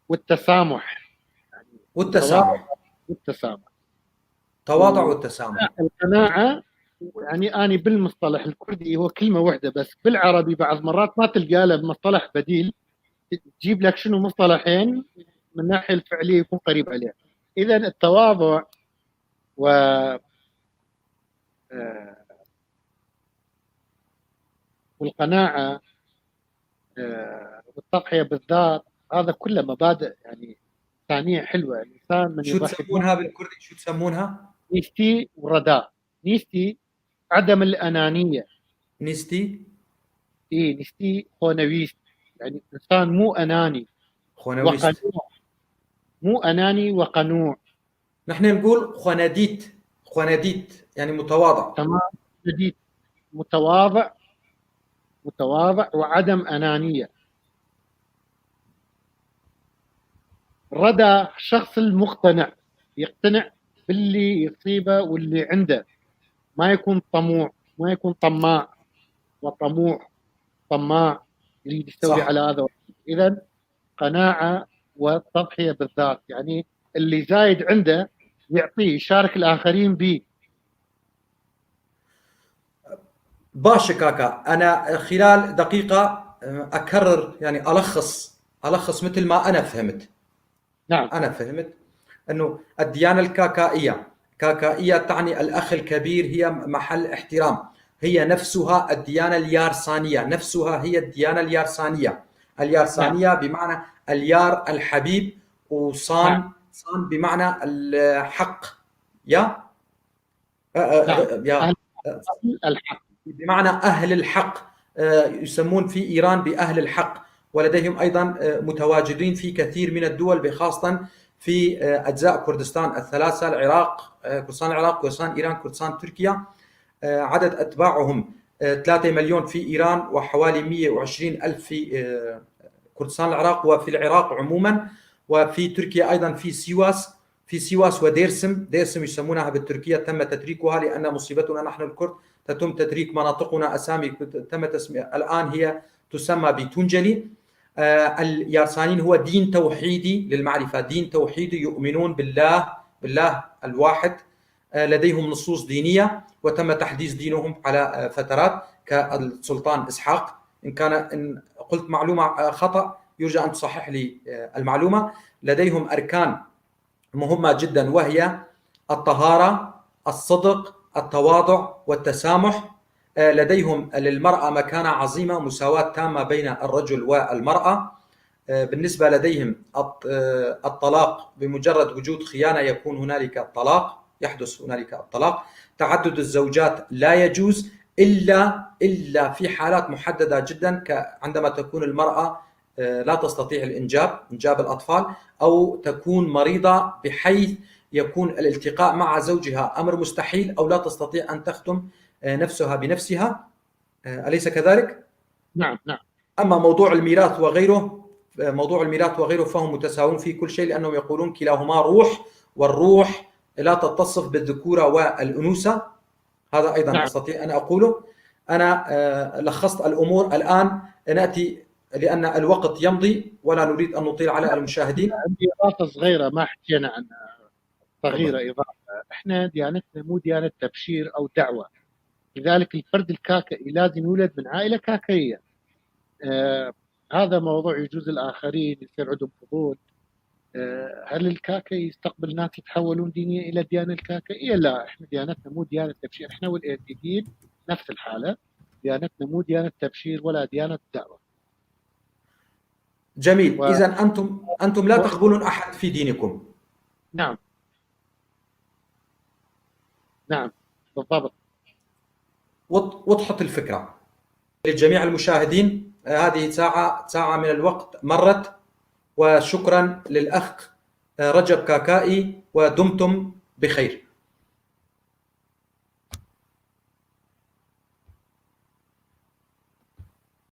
والتسامح. يعني التواضع والتسامح. والتسامح. تواضع والتسامح. القناعة، يعني أنا بالمصطلح الكردي هو كلمة واحدة بس، بالعربي بعض مرات ما تلقى له مصطلح بديل، تجيب لك شنو مصطلحين من الناحية الفعلية يكون قريب عليه. إذا التواضع و والقناعة والتضحية بالذات، هذا كله مبادئ يعني إنسانية حلوة. الإنسان من شو يضحي تسمونها بالكردي؟ شو تسمونها؟ نيستي ورداء. نيستي عدم الأنانية. نيستي. نيستي خونويست، يعني إنسان مو أناني خونويست. وقنوع. مو أناني وقنوع. نحن نقول خناديت. خناديت يعني متواضع. تمام. جديد. متواضع وعدم أنانية. ردى الشخص المقتنع، يقتنع باللي يصيبه واللي عنده، ما يكون طموع، ما يكون طماع طماع يريد يستولي على صح. هذا. إذا قناعة والتضحية بالذات، يعني اللي زايد عنده يعطيه، يشارك الآخرين به. باشا كاكا، أنا خلال دقيقة أكرر، يعني ألخص مثل ما أنا فهمت. نعم. أنا فهمت أنه الديانة الكاكائية تعني الأخ الكبير، هي محل احترام، هي نفسها الديانة اليارسانية، نفسها هي الديانة اليارسانية. نعم. اليارسانية بمعنى اليار الحبيب، نعم. صان بمعنى الحق. يا نعم. يا أهل الحق. بمعنى أهل الحق. يسمون في إيران بأهل الحق، ولديهم أيضا متواجدين في كثير من الدول، خاصة في أجزاء كردستان الثلاثة، العراق، كردستان العراق، كردستان إيران، كردستان تركيا. عدد أتباعهم 3 مليون في إيران، وحوالي 120 ألف في كردستان العراق، وفي العراق عموما. وفي تركيا أيضا في سيواس وديرسم. يسمونها بالتركية تم تتريكها، لأن مصيبتنا نحن الكرد تتم تتريك مناطقنا، أسامي تم تسمية الآن هي تسمى بتونجلي. اليارسانيين هو دين توحيدي للمعرفة، دين توحيدي، يؤمنون بالله الواحد. لديهم نصوص دينية، وتم تحديث دينهم على فترات، كالسلطان إسحاق. إن قلت معلومة خطأ يرجى أن تصحح لي المعلومة. لديهم أركان مهمة جدا، وهي الطهارة، الصدق، التواضع والتسامح. لديهم للمرأة مكانة عظيمة، مساواة تامة بين الرجل والمرأة. بالنسبة لديهم الطلاق بمجرد وجود خيانة يكون هنالك الطلاق، يحدث هنالك الطلاق. تعدد الزوجات لا يجوز إلا في حالات محددة جدا، عندما تكون المرأة لا تستطيع إنجاب الأطفال، أو تكون مريضة بحيث يكون الالتقاء مع زوجها أمر مستحيل، أو لا تستطيع أن تخدم نفسها بنفسها. أليس كذلك؟ نعم نعم. أما موضوع الميراث وغيره فهم متساوون في كل شيء، لأنهم يقولون كلاهما روح، والروح لا تتصف بالذكورة والأنوثة. هذا أيضا نعم. أستطيع أن أقوله. أنا لخصت الأمور. الآن نأتي، لأن الوقت يمضي ولا نريد أن نطيل على المشاهدين. عندي إضافة صغيرة ما حكينا عنها، صغيرة إضافة. إحنا ديانتنا مو ديانة تبشير أو دعوة، لذلك الفرد الكاكائي لازم يولد من عائلة كاكائية. هذا موضوع يجوز الآخرين يصير عندهم فضول. هل الكاكائي يستقبل ناس يتحولون دينيا إلى الديانة الكاكائية؟ لا، إحنا ديانتنا مو ديانة تبشير. إحنا والإيتيين نفس الحالة، ديانتنا مو ديانة تبشير ولا ديانة دعوة. جميل. إذن أنتم لا تقبلون أحد في دينكم. نعم نعم بالضبط. وضحت الفكرة لجميع المشاهدين. هذه ساعة من الوقت مرت، وشكرا للأخ رجب كاكائي، ودمتم بخير.